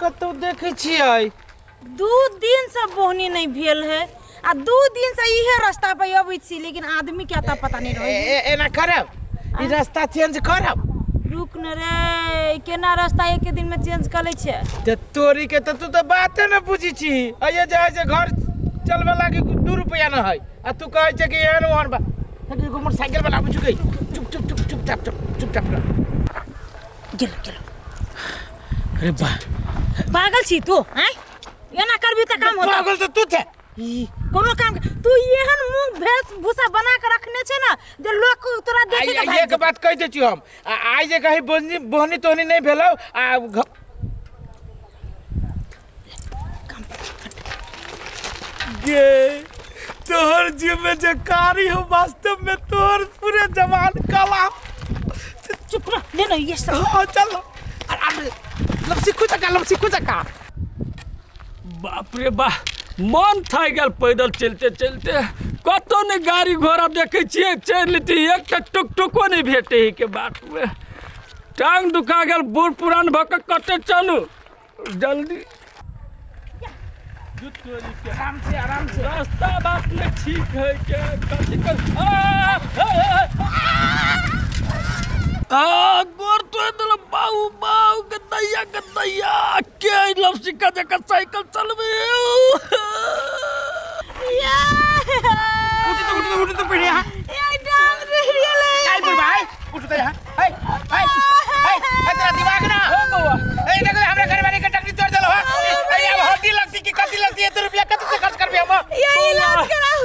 कतौ देखै छियै। 2 दिन से बोहनी नहीं भेल है आ 2 दिन से इहे रास्ता पे अबै छी, लेकिन आदमी के अता पता नहीं रहे। एना करब, ई रास्ता चेंज करब। रुक न रे, केना रास्ता एक दिन में चेंज कर लै छै? ते तोरी के तऽ तू तऽ बाते न बुझी छी। अइये जे है से घर चलबे लागी 2 रुपया न है आ तू कहै छै कि एहन ओहन बा। एगो मोटरसाइकिल वाला आबै चुकै। चुप चुप चुप, चुपचाप चुप, चुपचाप रह। गेलो गेलो। अरे बा। पागल छी तू? हैं, एना करबी तऽ काम होता? पागल तऽ तू छै। ई, कोनो काम के- तू एहन मुंह भेष भूसा बना के रखने छै ना जे लोग तोरा देखे के आइ भागि एक बात कहि दै छी हम, आ आइ जे कहीं बोहनी बोहनी तोहनी नहि भेलौ आ गे तोहर जीव में जे कारी हो, वास्तव में तोहर पूरे जवान कला। जेतौ। चुप रह, ले ना ये सब। हाँ, चल। अरे लपसी जका, लपसी जका। बाप रे बा, मन थाकि गेल पैदल चलते चलते। कतहु नहि गाड़ी घोड़ा देखै छियै, चलि लेती। एकटा टुकटुको नहि भेटै है के बाटमे। टांग दुखा गेल। बूढ़ पुरान भऽ कऽ कते चलू जल्दी। आराम से, आराम से। रास्ता बात नहि ठीक है के कथी कर आ, आ, आ, आ, गोर तोड़ि देलक। बाऊ बाऊ के दैया के दैया, के लपसिका जकाँ साइकिल चलबै? उठ तो, उठ तो, उठ तो पहले यहाँ। ये डांग रह गेलै। आई बोल भाई, उठ तो यहाँ। हे हे हे हे, तेरा दिमाग ना। हे बौआ। ए देखो, हमरा घर वाले के टकरी तोड़ देलो। हां, ए अब हड्डी लगती कि कथी लगती है? तो रुपया कत से खर्च करबे हम? ये इलाज कराओ।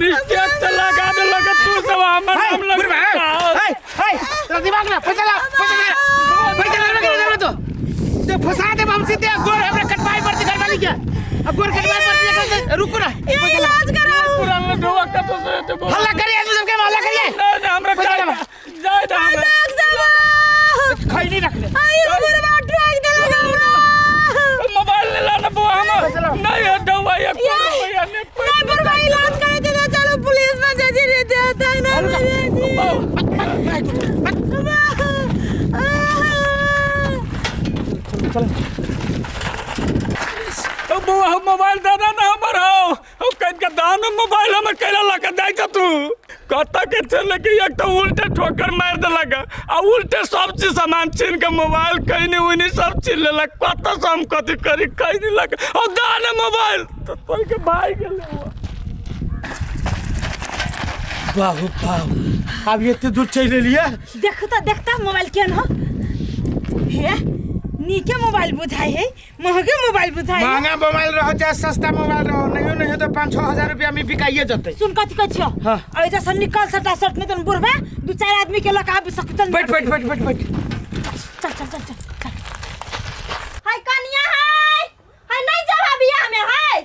मिस्टेक तऽ लगा देलक तू सब हमर हे नाम बुढ़ लगा। भाई, हे हे, तेरा दिमाग ना। पैसा ला, पैसा ला, पैसा ला के दे तो ते फंसा दे हम सीधे। गोर हमरा कटवाई पड़ती घर वाली के, अब गोर कटवाई पड़ती है। रुको ना। ये पैसा ला। इलाज कराओ। पुरान ढोआ कतऽ से हेतै बौआ? हल्ला करिए, आदमी सबके हल्ला करिए। नहि नहि, हमरा पैसा जाय ला। जाय दे हमरा। डॉक्टर साहब। खैनी रख ले। आई बुढ़वा ठोक देलक हमरा। मोबाइल ले ला ना बौआ हमर। ला। नहीं है ढोआ, एक ये- रुपया नहीं। नहीं बुढ़वा, इलाज करे दे। चलो पुलिस में जे जी रे देता ना मेरे जी। ओ बौआ, हम मोबाइल दे दे ना हमर। हो हो, कहीं के दान मोबाइल हमर कैला लऽ के जाइ छ तू? कतऽ के छलै कि एक तऽ उल्टे ठोकर मारि देलक आ उल्टे सब चीज सामान छीन के मोबाइल कहीं उनी सब छीन लेलक। कतऽ से हम कथी करी? कहीं लग ओ दान मोबाइल तऽ तोइ के भागि गेलै बौआ। बाहु बाहु, अब एते दूर चलि एलियै। देखू तऽ, देखता मोबाइल केहन हो। हे, नीके मोबाइल बुझाइ है, महगे मोबाइल बुझाइ है। महंगा मोबाइल रहो चाहे सस्ता मोबाइल रहो, नहीं नहीं तो 5-6 हजार रुपया में बिकाइए जतै। सुन, कथी कहै छियौ? हाँ। एहिजा से निकल सटा सट, नहीं तऽ बुढ़बा दू चारि आदमी के लऽ कऽ आबि सकतन। बैठ बैठ बैठ बैठ बैठ। चल चल चल चल चल। हाय कनिया, हाय हाय, नहीं जाबा बियाह में? हाय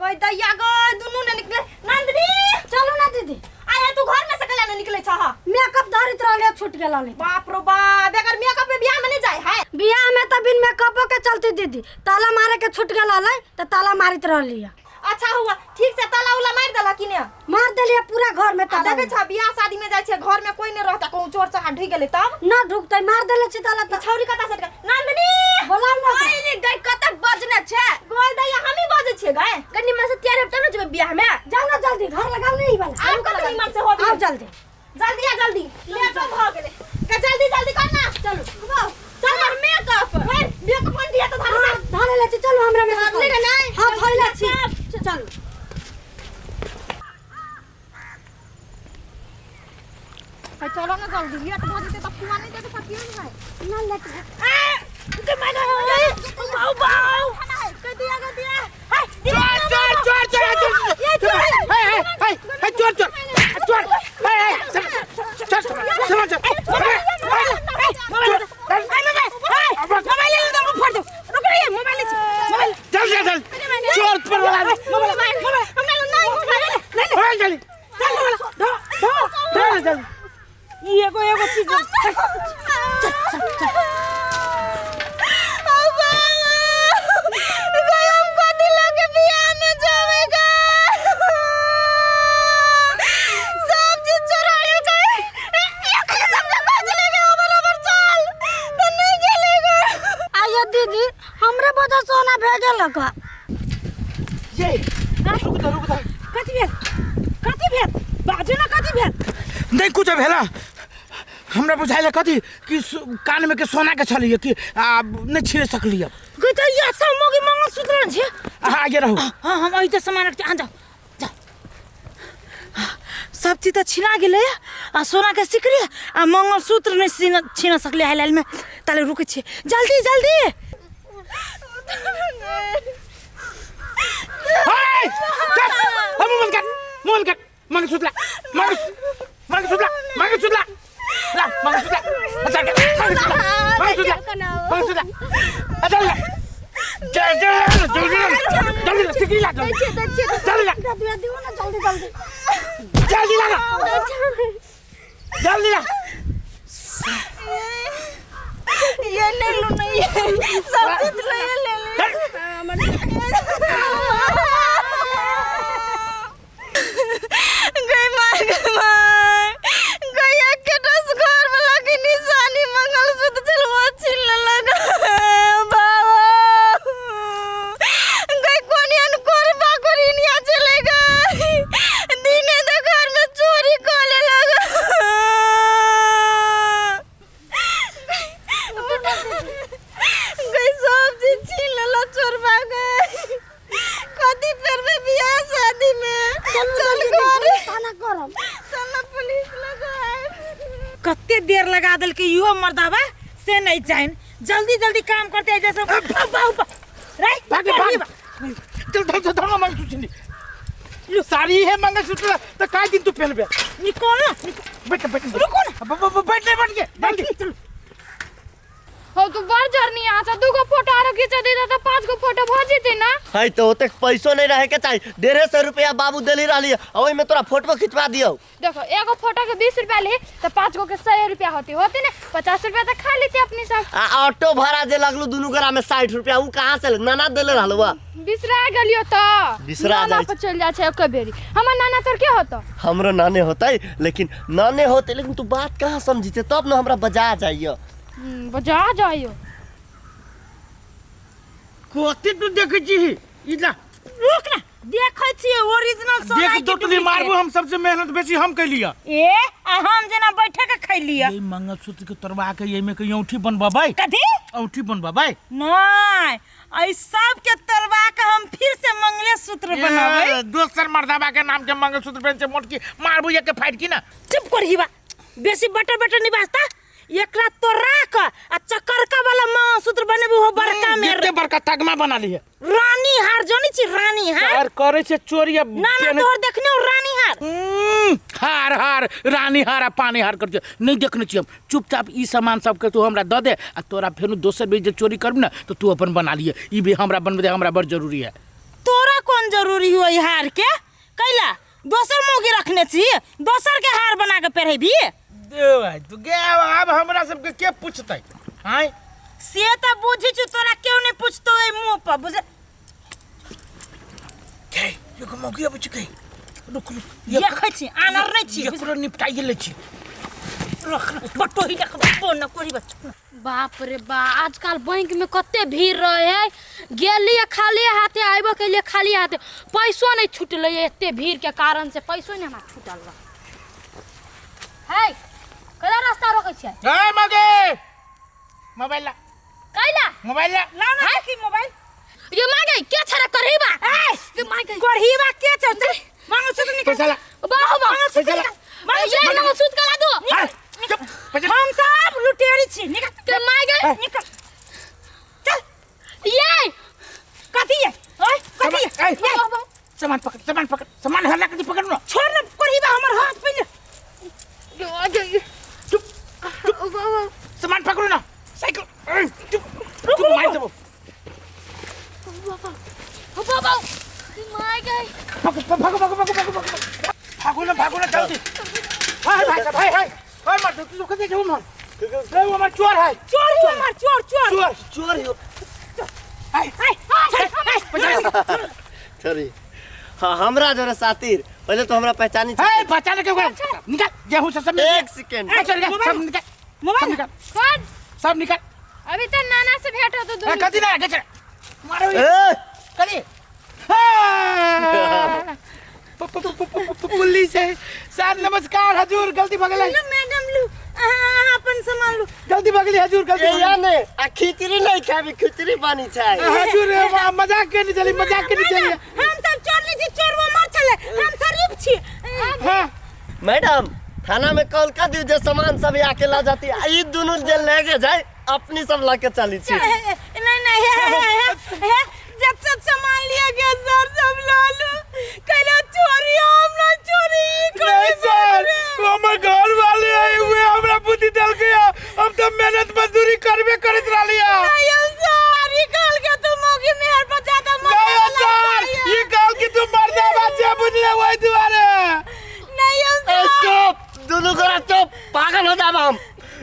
गई दैया गई, दुनू ने निकले। नंदनी, चलू ना दीदी। आया तू घर में से कला ने निकले छह? मेकअप धरित रहले, छूट गेल रहले। बाप रो बाप, बेगर मेकअप में बियाह में नहीं जाए हाय? बियाह में तऽ बिन मेकअपो के चलती दीदी। ताला मारे के छूट गेल रहले तऽ ताला मारित रहली। अच्छा हुआ, ठीक से ताला उला मार देला कि ने? मार देलिए पूरा घर में आ ताला। देखे छ, बियाह शादी में जाय छै, घर में कोई नहीं रहता, कहूं चोर चहार ढुक गेलै तब? न ढुकतै, मार देले छी ताला ई तऽ। छौरी कता से? नंदनी! बोलाउ ना ओकरा। ओइ गई, कत बजने छै? गोल दैया, हमही बजै छियै गए। कनि मन से तैयार हेब तब ने जेबै बियाह में। जाउ ना जल्दी, घर लगाउ ने ई वाला। आब कत निमन से होबी? आउ जल्दी। जल्दी आ, जल्दी, लेटो भ गेलै के। जल्दी जल्दी कर ना। चलू, चल कर मेकअप, मेकअप मन दिया तो धर। हाँ, धरे ले छी, चलू हमरा में से। धरले के नहि? हाँ, धरले छी, चलू। चलो ना जल्दी, लेट भ जेतै त फुआ नहीं देते सकियो नहीं। ना लेट। आ के मारे, बाऊ बाऊ, कर दिया कर दिया। हाय। चोर चोर चोर चोर चोर! ये चोर! हे हे हे हे, चोर चोर चोर! हे हे, चल चल चल चल। मोबाइल ले दो, फोड़ दो। रुक रही है, मोबाइल ले, मोबाइल। चल चल चल, चोर पर वाला। मोबाइल मोबाइल हमरा नहीं, मोबाइल ले ले। हे जल्दी, चल मोबाइल धो धो। चल चल। ई एगो एगो चीज। बोझा सोना भे गेलक। ये रुक जा रुक जा। कथी भेल कथी भेल बाजू ना, कथी भेल? नहीं कुछ भेला, हमरा बुझाइल कथी कि कान में के सोना के छलिए कि आ नहीं छीने सकलिए। गई तो ये सब मोगी मंगलसूत्र छे। अहाँ आगे रहू। हाँ हम अहिते सामान रख, आ जाओ जाओ। सब चीज तो छिना गेलै आ सोना के सिकरी आ मंगलसूत्र नहीं छीना सकले हाल हाल में। ताले रुकै छी, जल्दी जल्दी। हाय चुप, हम मोबाइल काट, मोबाइल काट, मंगलसूत्र ला, मंगलसूत्र ला, मंगलसूत्र ला, ला मंगलसूत्र ला, अच्छा मंगलसूत्र ला, मंगलसूत्र ला, मंगलसूत्र ला, अच्छा ला, चल चल जल्दी जल्दी ला, सिकरी ला, जल्दी जल्दी ला, दियो ना जल्दी जल्दी जल्दी ला, जल्दी ला। ये नहीं लू नहीं सब चीज ले ले ले। गई मार गई मार गई के दस घर वाला के निशानी मंगलसूत्र चलवा छीन लेलक बाबा। गई कोनियन कोरबा कोरिनिया चले गई, दिने तो घर में चोरी कर लेलक। गई सब चीज छीन लेलक चोरबा गई। कथी करबे बियाह शादी में? चल घर थाना करब, चल पुलिस लगाए। कते देर लगा देलकै इहो मर्दाबा से नहीं जाइन, जल्दी जल्दी काम करते जैसे रे भाग भाग चल चल चल धर मंगलसूत्र ली साड़ी है मंगलसूत्र तो काय दिन तू पहनबे? निको ना, बैठ बैठ रुको ना, बैठ ले बैठ के बैठ के चल। हो तू बड़ जरनी आ, दूगो फोटो आरो खींचा दे तो 5 गो फोटो भ जेते ना। है तो ओतेक पैसो नहीं रहे के चाही, 150 रुपया बाबू देली रहली आ ओइ में तोरा फोटो खिंचवा दियौ। देखो एगो फोटो के 20 रुपया ले तो 5 गो के 100 रुपया होती होती ने, 50 रुपया तो खा लेते अपनी सब। आ ऑटो भाड़ा जे लगलू दुनू गोरा में 60 रुपया उ कहां से नाना देले रहलौ? बिसरा गेलियो तो बिसरा नाना पर चल जा छै ओके बेरी। हमर नाना तोर के होतो? हमरो नाने होतै, लेकिन नाने होते, लेकिन तू बात कहां समझिते तब न हमरा बजा जाइयो। बजा जाइयो। कथी तू देखै छी? इला रुक ना, देखै छी ओरिजिनल सोना देख दो तुली मारबो हम, सबसे मेहनत बेसी हम कैलिया। ए आ हम जेना बैठे के खैलिया। ये मंगलसूत्र के तोड़वा के एमे के औंठी बनबबै। कथी औंठी बनबबै? नहीं, ऐ सब के तोड़वा के हम फिर से मंगलसूत्र बनाबै। दोसर मर्दाबा के नाम के मंगलसूत्र पहन से मोटकी मारबो एक के फाइट की ना। चुप करहीबा, बेसी बटर बटर नहीं बाजता। एकरा तोड़ा के आ चकरका वाला मंगलसूत्र बनेबो हो बड़का में, एते बड़का तगमा बना लिहे। रानी हार जोनी छी रानी हार। और करे छे चोरी अब ना ना तोहर देखने हो रानी हार। हार हार रानी हार आ पानी हार कर नहीं देखने छी हम। चुपचाप ई सामान सब के तू हमरा the they आ तोरा फेनु दोसर बेर जे चोरी करब ना तो तू अपन बना लिए। ई भी हमरा बनबे दे, हमरा बड़ जरूरी है। तोरा कौन जरूरी हुआ ई हार के? कैला दोसर मोगी रखने छी, दोसर के हार बना के पहरेबी? दे भाई तू गे अब हमरा सबके के पूछतै? आय से त बुझी छु तोरा केउ नहीं पूछतो ए मुंह पर बुझ। के एगो मौगी अबै छै, रुक रुक देखै छी आनर नहीं छी, एकरो निपटाइए लै छी। रख बटो ही रख बो न कोरी बच्चो। बाप रे बा, आजकल बैंक में कते भीड़ रहे है। गेली खाली हाथे आइबो के लिए खाली हाथे, पैसो नहीं छूटलै एते भीड़ के कारण से, पैसो नहीं हमरा छूटल रह। है कैला रास्ता रोकै छियै? ए मगे मोबाइल ला, कैला मोबाइल ला, लाओ ना देखी मोबाइल। ये मांगे के छरे करहीबा? ए ये मांगे करहीबा के छ? चल मंगलसूत्र निकाल। पैसा ला, बाहो बा पैसा ला, ये मंगलसूत्र के ला दो। पैसा हम सब लुटेरी छी, निकल के मांगे निकल चल। ये कथी है? ओए कथी है? ए सामान पकड़, सामान पकड़, सामान हल्ला के पकड़ ना। छोड़ ना करहीबा हमर हाथ पहिले। चुप चुप, सामान पकड़ो ना, साइकिल चुप चुप मार देबो। बाबा मार गई। भागो भागो भागो भागो भागो भागो ना, भागो ना जल्दी। हाय भाई साहब, हाय हाय हाय मार दो तू कते जाऊ मन। ए वो हमार चोर है, चोर ही हमार, चोर चोर चोर चोर ही। हाय हाय हाय सॉरी हाँ हमरा जरा सातिर पहले तो हमरा पहचानी है, पहचाने के निकाल गेहूं से सब। एक सेकंड चल सब निकाल, मोबाइल निकाल, सब निकाल। अभी तो नाना से भेंट होतो ए कथी ना गचर मारो ए करी हाँ। पुलिस है सर। नमस्कार हजूर, गलती भगल। लो मैडम, लू अहाँ अपन सामान लू। गलती भगली हजूर, गलती ए भगली। याने आ खिचड़ी नहीं खाबी, खिचड़ी बनी छै। हजूर, मजाक के नहीं चली, मजाक के नहीं चली। हम सब चोर नहीं छी, चोर वो मर छले, हम शरीफ छी। हाँ। मैडम, थाना में कॉल कर दियो जे सामान सब आके ला जाती आ ई दुनू जे लेके जाए अपनी सब लाके चली छी। नहीं नहीं, हे हे हे हे, जब सब सामान लिया गया सर, सब ला लू। कहला चोरी हम ना चोरी नहीं सर, वो हमर घर वाले आए हुए हमरा बुद्धि दल गया। हम तो मेहनत मजदूरी करबे करत रहली है। नहीं सर, ई कहल के तू मौगी मेहर पर ज्यादा मत नहीं सर, ये कहल कि तू मर्दा बच्चा बुझले वही दुआरे। नहीं ए सर। चुप दुनू गोरा चुप, पागल हो जाब हम।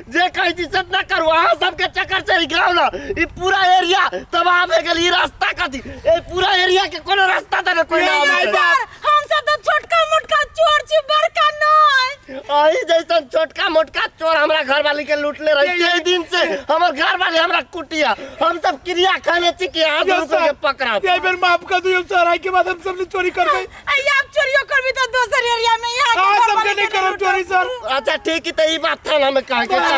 जे कहै छी से ना करू। अहाँ सबके चक्कर से ई गाँव ना ई पूरा एरिया तबाह भए गेल। ई रास्ता कथी, ए पूरा एरिया के कोनो रास्ता तऽ कोई ना नहीं, आबै छै। सर, हम सब तो छोटका मोटका चोर छी, बड़का नहीं। अही जैसन छोटका मोटका चोर हमरा घर वाली के लूटले रही, ते दिन से हमर घर वाली हमरा कुटिया। हम सब क्रिया खाने छी कि अहाँ दुनू के पकड़ब। ये बेर माफ कर दियो सर, आई के बाद हम सब ने चोरी करबे। आई आप चोरियो करबी तो दोसर एरिया में, यहाँ के हाँ घर सबके वाली नहीं के करब लूटब। चोरी सर। अच्छा ठीक है, तऽ ई बात थाना में कह के चल।